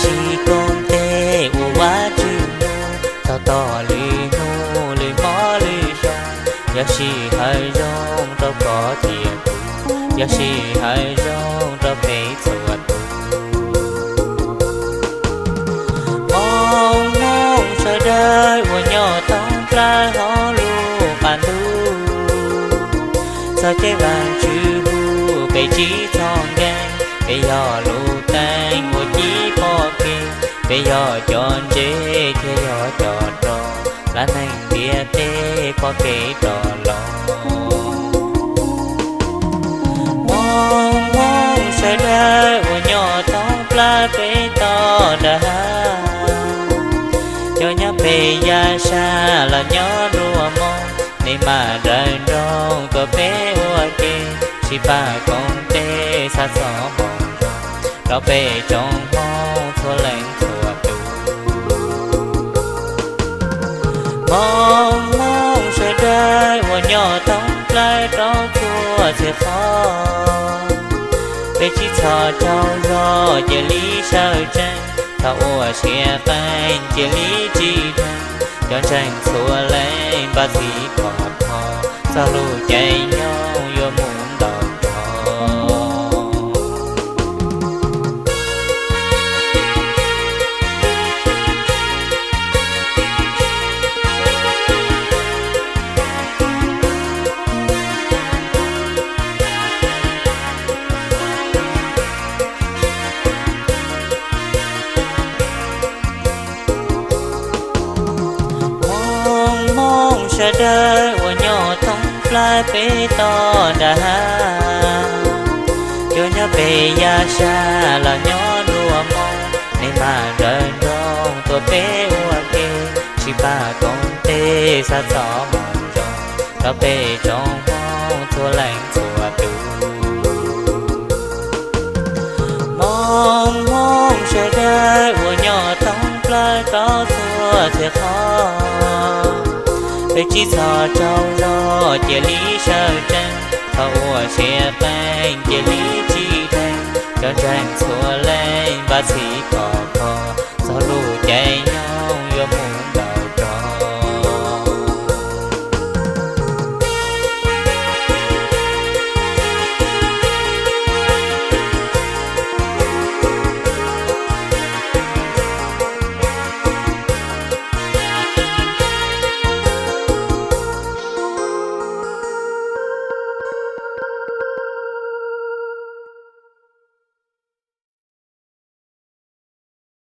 Ib koob teb uas Vajtswv muab, txog tom lwm hnub lwm hmo lwm xyoo, yog sij hawm zoo rau koj thiab kuv, yog sij hawm zoo rau peb txhua tus. Hmoob Hmoob sawv daws uas nyob thoob plaws hauv lub qab ntuj, txog caij Vajtswv hu peb tsis txhob nkees, peb yog lub teeb uas ci pom kev, peb yog cov ntsev thiab yog cov roj, hlab neeg ntiaj teb pom kev rov los. Hmoob Hmoob sawv daws uas nyob thoob plaws peb toj nram hav, cov nyob pem yav sab los nyob nruab moos, nej mam nrawm nroos tuaj peb ua ke, sib pab koom tes xa txoj moo zoo rau peb tsoom Hmoob txhua leej txhua tus. Hmoob Hmoob sawv daws uas nyob thoob plaws rau txhua txhia qhov, peb tsis txhob tsaug zog, cia li sawv tsees, txhob ua siab qees, cia li tsim dheev, cov ntseeg txhua leej npaj txhij khov kho, txoj lus caij nyoog yuav mus ntau dhau. Hmoob Hmoob sawv daws uas nyob thoob plaws peb toj nram hav, cov nyob pem yav sab los nyob nruab moos, nej mam nrawm nroos tuaj peb ua ke, sib pab koom tes xa txoj moo zoo rau peb tsoom Hmoob txhua leej txhua tus. Hmoob Hmoob sawv daws uas nyob thoob plaws rau txhua txhia qhov, peb tsis txhob tsaug zog, cia li sawv tsees, txhob ua siab qees, cia li tsim dheev, cov ntseeg txhua leej npaj txhij khov